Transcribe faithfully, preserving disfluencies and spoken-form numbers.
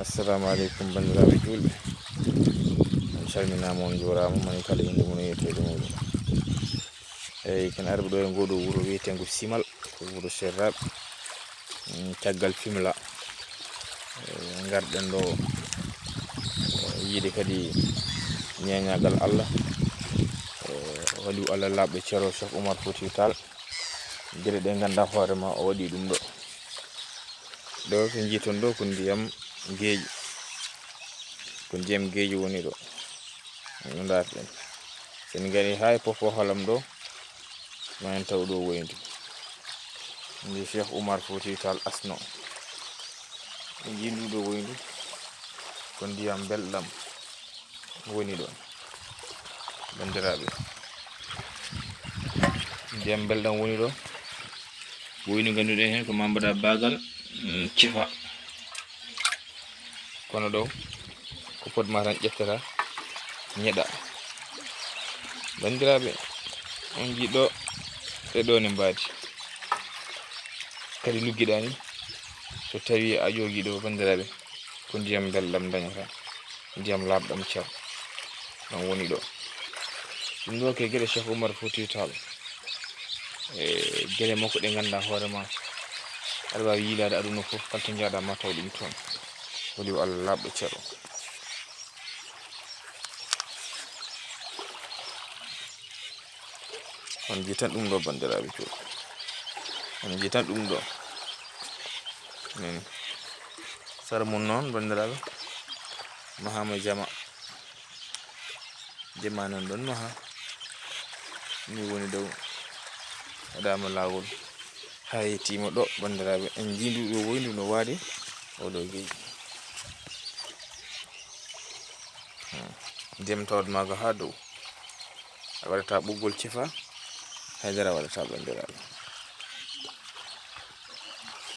Assalamu aleykum, banndiraaɓe juulɓe. On calminaama, on njuuraama, moni kala innde mum e yetteede muɗum. Eyi, ken arɓe ɗo e ngoo ɗoo wuro wiyeteengo Simal, ko wuro Serraaɓe, mm, caggal Fimela. Eh, ngarɗen ɗo, eh, yiide kadi ñeeñaagal Allah, eh, waliyu Allah laaɓɗo Ceerno Cheikh Oumar Foutiyou Tall. Geɗe ɗe ngannduɗaa hoore ma o waɗi ɗum ɗo. Ɗo ko njiiton ɗo ko ndiyam geeƴi. Ko ndiyam geeƴi woni ɗo. No ndaarten. So en ngari haa e Pofoholam ɗo, ma en taw ɗo woyndu. Ndi Cheikh Oumar Foutiyou Tall asno. En njii ndu ɗo woyndu. Ko ndiyam belɗam woni ɗo. Banndiraaɓe, ndiyam belɗam woni ɗo. Woyndu ngannduɗen heen ko ma mbaɗa baagal, mm, cefa. Kono ɗo ko pod ma tan ƴettata, ñeɗa. Banndiraaɓe, on njii ɗo, ɗe ɗo ne mbaadi. Kadi luggiɗa ni, so tawi a ƴoogi ɗo, banndiraaɓe, ko ndiyam belɗam dañata, ndiyam laaɓɗam cer. Ɗum woni ɗo. Ɗum ɗo ke geɗe Cheikh Oumar Foutiyou Tall. E geɗe makko ɗe ngannduɗaa hoore ma. Aɗa waawi yiilaade aduna fof, kala to njaaɗa ma taw ɗum toon. Woni ko Allah laaɓɗo ceerno. On njii tan ɗum ɗo, banndiraaɓe juulɓe. On njii tan ɗum ɗo. Min sara mum noon, banndiraaɓe, mahaama jama. Jama noon ɗon maha. Ni woni dow. Waɗaama laawol. Haa yettiima ɗo, banndiraaɓe. En njii ndu ɗo woyndu no waade. Oɗo geeƴi. Hmm. Ndiyam tawat maaga haa dow. A waɗata ɓoggol cefa, haydara waɗata, banndiraaɓe.